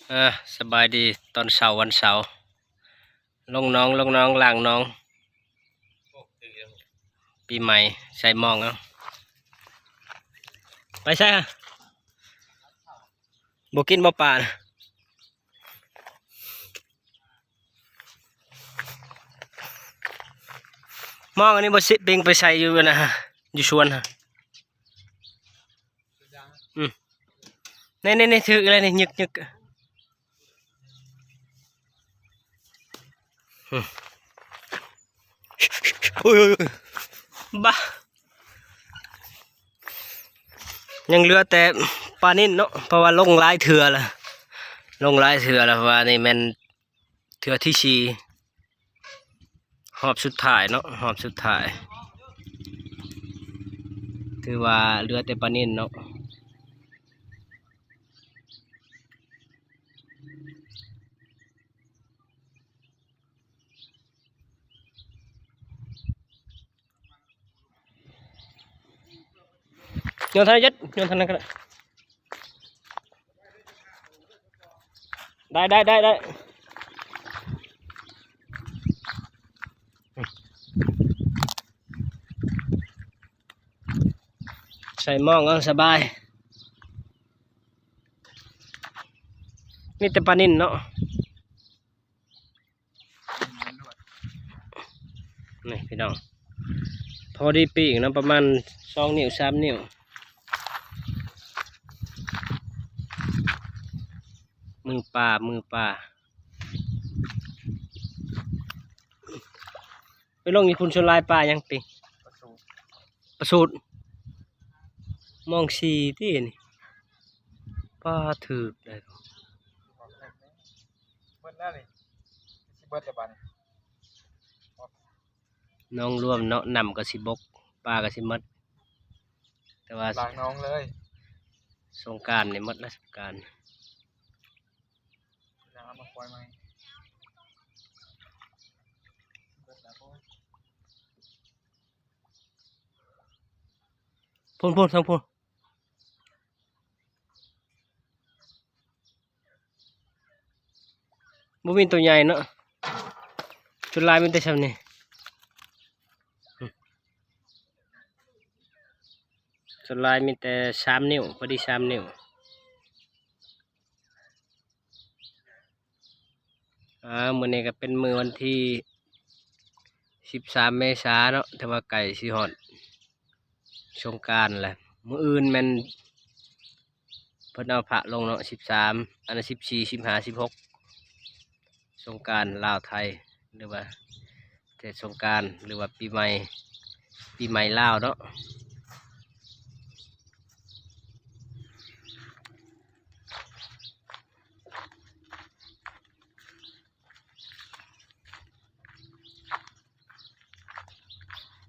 ເອີ ສະບາຍດີຕອນເຊົ້າວັນເສົາ ລົງໜອງ ລົງໜອງ ລ້າງໜອງ ປີໃໝ່ໃສ່ໝອງເອົາ. ໄປໃສຫະ? ບໍ່ກິນບໍ່ປານະ? ມອງອັນນີ້ບໍ່ຊິ ປິງໄປໃສ່ຢູ່ນະ ຢູ່ສວນຫັ້ນ. ອືມ ນີ້ໆໆ ຖືກແລ້ວນີ້ ຍຶກໆ ອືມ ໂອ້ຍໆໆ ບາ ຍັງເຫຼືອແຕ່ປານິນເນາະ ເພາະວ່າລົງຫຼາຍເທື່ອລະ ລົງຫຼາຍເທື່ອລະ ເພາະວ່ານີ້ແມ່ນ ເທື່ອທີສີ່ ຮອບສຸດທ້າຍເນາະ ຮອບສຸດທ້າຍ ຖືວ່າເຫຼືອແຕ່ປານິນເນາະ. ໂຍນທາງນັ້ນ ໂຍນທາງນັ້ນກໍໄດ້ ໄດ້ ໄດ້ ໄດ້ ໄດ້ ໃສ່ໝອງເອົາສະບາຍ ມີແຕ່ປານິນເນາະ. ນີ້ພີ່ນ້ອງ ພໍດີປີ້ງເນາະ ປະມານສອງນິ້ວ ສາມນິ້ວ ມືປາ ມືປາ. ໄປລົງຢູ່ພຸ້ນ ສ່ວນຫຼາຍປາຫຍັງຕິ? ປາສູດ ປາສູດ ມອງສີ່ຕິນີ້ ປາຖືກໄດ໋ ເບິດແລ້ວນີ້ ຊິເບິດແລ້ວບາດນີ້ ໜອງລວມເນາະ ນ້ຳກໍຊິບົກ ປາກໍຊິໝົດ ແຕ່ວ່າລ້າງໜອງເລີຍ ສົງການນີ້ໝົດລະ ສົງການ ເອົາມາປ່ອຍໃໝ່ ພຸ້ນໆ ທາງພຸ້ນ. ບໍ່ມີໂຕໃຫຍ່ເນາະ ສ່ວນຫຼາຍມີແຕ່ຊ່ຳນີ້ ສ່ວນຫຼາຍມີແຕ່ສາມນິ້ວ ພໍດີສາມນິ້ວ. ອ່າ ມື້ນີ້ກໍເປັນມື້ວັນທີສິບສາມເມສາເນາະ ຖືວ່າໃກ້ຊິຮອດສົງການແລ້ວ ມື້ອື່ນແມ່ນ ເພິ່ນເອົາພະລົງເນາະ ສິບສາມ ອັນນັ້ນ ສິບສີ່ ສິບຫ້າ ສິບຫົກ ສົງການລາວໄທ ຫຼືວ່າເທດສົງການ ຫຼືວ່າປີໃໝ່ ປີໃໝ່ລາວເນາະ.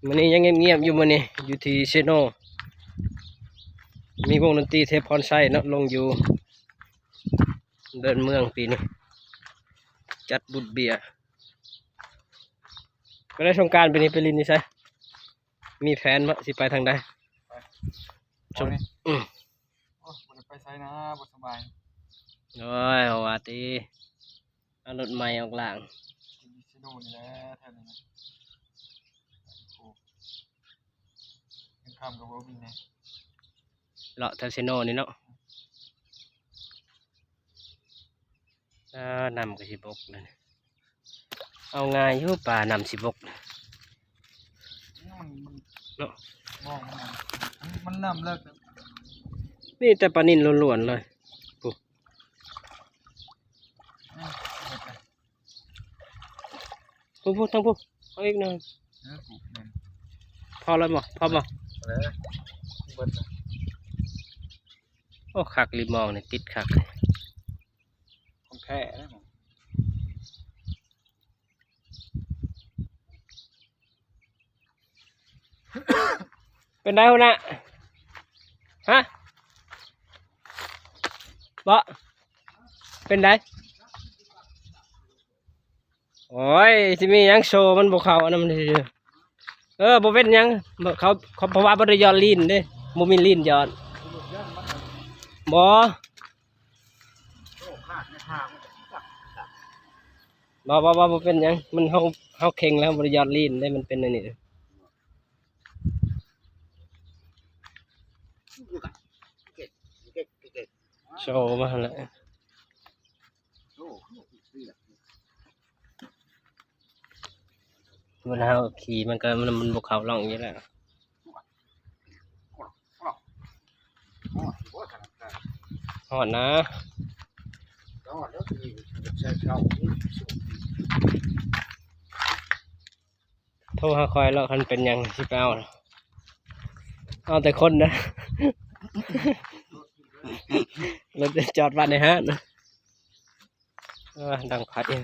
ມື້ນີ້ຍັງງຽບໆຢູ່ ມື້ນີ້ຢູ່ທີ່ເຊໂນ ມີວົງດົນຕີເທບພອນໄຊເນາະ ລົງຢູ່ເດີ່ນເມືອງປີນີ້ ຈັດບຸດເບຍ. ໄປໄດ້ສົງການປີນີ້ໄປຫຼິ້ນຢູ່ໃສ? ມີແຜນບໍ່ ຊິໄປທາງໃດ? ໄປ ຊ່ວງ ອືມ ໂອ້ຍ ບໍ່ໄດ້ໄປໃສນະ ບໍ່ສະບາຍ. ໂອ້ຍ ເວົ້າວ່າຕິ ເອົາລົດໃໝ່ອອກລ້າງ ຢູ່ເຊໂນນີ້ແຫຼະ ແຖວນີ້ນະ ໂອ້ ຍັງຄ່ຳກໍບໍ່ມີແນ່ ເລາະແຖວເຊໂນນີ້ເນາະ. ອ່າ ນ້ຳກໍຊິບົກແລ້ວນີ້ ເອົາງ່າຍຢູ່ ປານ້ຳຊິບົກ ມັນ ມັນ ເນາະ ມອງມັນ ມັນນ້ຳເລິກ ມີແຕ່ປານິນລ້ວນໆເລີຍ ພຸ້ນ ພຸ້ນໆ ທາງພຸ້ນ ເອົາອີກໜ້ອຍ ເອີ ປູກແມ່ນ ພໍແລ້ວບໍ່? ພໍບໍ່? ເອີ ເບິດແລ້ວ ໂອ້ ຄັກ ລິມມອງນີ້ຕິດຄັກ ຂອງແທ້ເດ້ ເປັນໃດຫົວໜ້າ? ຮະ? ເບາະ? ເປັນໃດ? ໂອ້ຍ ຊິມີຫຍັງໂຊ ມັນບໍ່ເຂົ້າອັນນັ້ນຊື່ໆ. ເອີ ບໍ່ເປັນຫຍັງ ເຂົາ ເຂົາ ເພາະວ່າບໍ່ໄດ້ຢອດລີນເດ້ ບໍ່ມີລີນຢອດ ບໍ່. ບໍ່ ບໍ່ ບໍ່ ບໍ່ເປັນຫຍັງ ມັນ ເຮົາ ເຮົາເຄັ່ງແລ້ວ ບໍ່ໄດ້ຢອດລີນເດ້ ມັນເປັນອັນນີ້ ໂຊມາຫັ້ນແຫຼະ. ເວລາເຮົາຂີ່ມັນກໍ ມັນ ມັນບໍ່ເຂົ້າຮ່ອງຢູ່ແລ້ວ. ຮອດນະ ໂທຫາຂ້ອຍໂລດ ຄັນເປັນຫຍັງຊິໄປເອົາ ເອົາແຕ່ຄົນນະ ລົດຈອດໄວ້ໃນຮ້ານ. ເອີ ດັງພັດອີກ.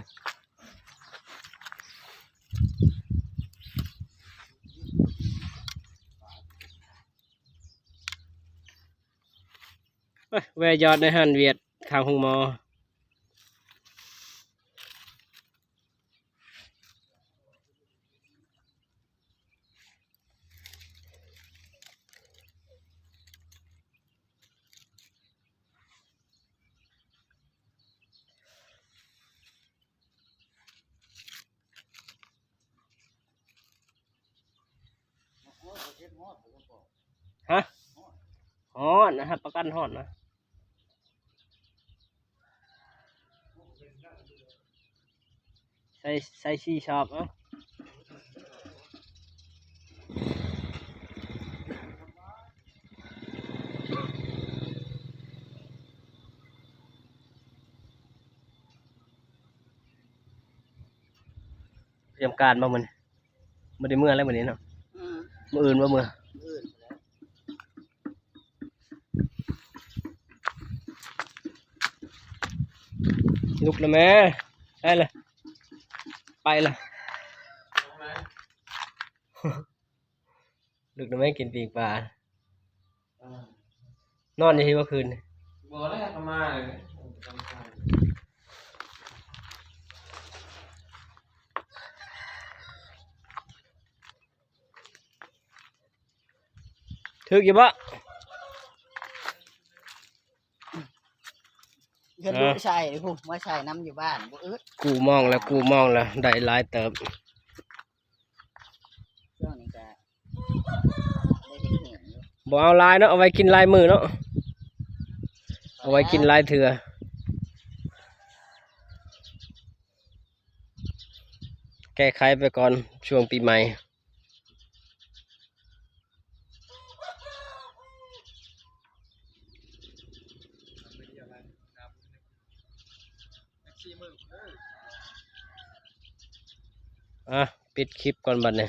ເອີ ແວ່ຢອດໃນຮ້ານຫວຽດຂ້າງໂຮງໝໍ. ຮະ ຮອດນະ ຮັບປະກັນຮອດນະ. ໃສ່ ໃສ່ສີ່ຊອບເອົາ. ຕຽມການບໍ່ມື້ນີ້? ບໍ່ໄດ້ເມືອແລ້ວມື້ນີ້ເນາະ. ອືມ ມື້ອື່ນບໍ່ເມືອ? ມື້ອື່ນພຸ້ນແຫຼະ. ລຸກແລ້ວແມ່ ໄປລະ ໄປລະ ລຸກແລ້ວແມ່ ກິນປີ້ງປາ. ນອນຢູ່ພີ້ບໍ່ຄືນ? ບໍ່ໄດ້ເຂົ້າມາເລີຍ. ຖືກຢູ່ບໍ່? ເພິ່ນດຸໃສ່ພຸ້ນ ມາໃສ່ນຳຢູ່ບ້ານບໍ່ອຶດ. ກູ້ມອງແລ້ວ ກູ້ມອງແລ້ວ ໄດ້ຫຼາຍເຕີບ. ຊ່ວງນີ້ກະໄດ້ເຮັດແຫ້ງຢູ່. ບໍ່ເອົາຫຼາຍເນາະ ເອົາໄວ້ກິນຫຼາຍມື້ເນາະ ເອົາໄວ້ກິນຫຼາຍເທື່ອ. ແກ້ໄຂໄປກ່ອນຊ່ວງປີໃໝ່. ອ່ະ ປິດຄລິບກ່ອນບັດນີ້.